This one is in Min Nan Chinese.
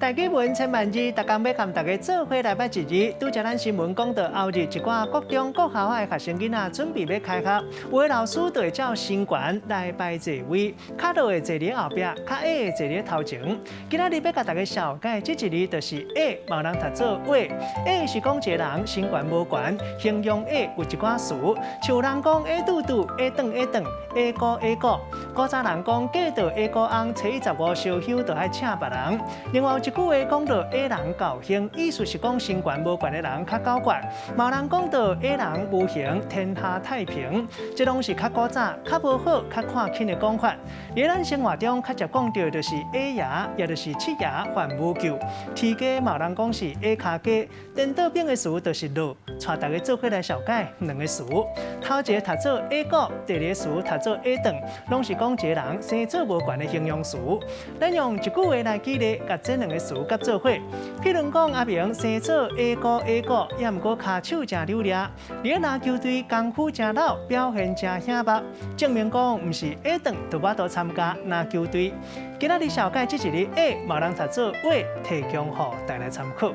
台語文千萬字，逐工欲佮大家做伙來捌一字。拄才咱新聞講到後日一寡國中國校的學生囡仔準備欲開學，有的老師就會照身懸來排座位，較落的坐佇後壁，較矮的坐佇頭前。今仔日欲共大家紹介這一字就是矮，嘛有人讀做矮。矮是講一个人身懸無懸，形容矮有一寡詞，像人講矮拄拄、矮轉矮轉、矮古矮古。古早人講嫁予矮古翁，初一十五燒香就愛請別人。另外有一句話講到矮人猴行，意思是講身懸無懸的人較狡猾。嘛有人講到矮人無形，天下太平，這攏是較古早、較無好、較看輕的講法。佇咱生活中較常講著就是矮爺，也就是七爺犯無救。雉雞嘛有人講是矮跤雞，顛倒反的詞就是落。帶大家做伙來紹介兩个詞，頭一个讀做矮古，第二个詞讀做矮轉，攏是講一个人生做無懸的形容詞。咱用一句話來舉例，共這兩个詞結做伙。譬如講，阿明生做矮古矮古，也毋過跤手誠溜掠，佇籃球隊功夫誠老，表現誠顯目，證明講毋是矮轉就無法度參加籃球隊。今仔日紹介這一字矮，嘛有人讀做矮，提供予大家參考。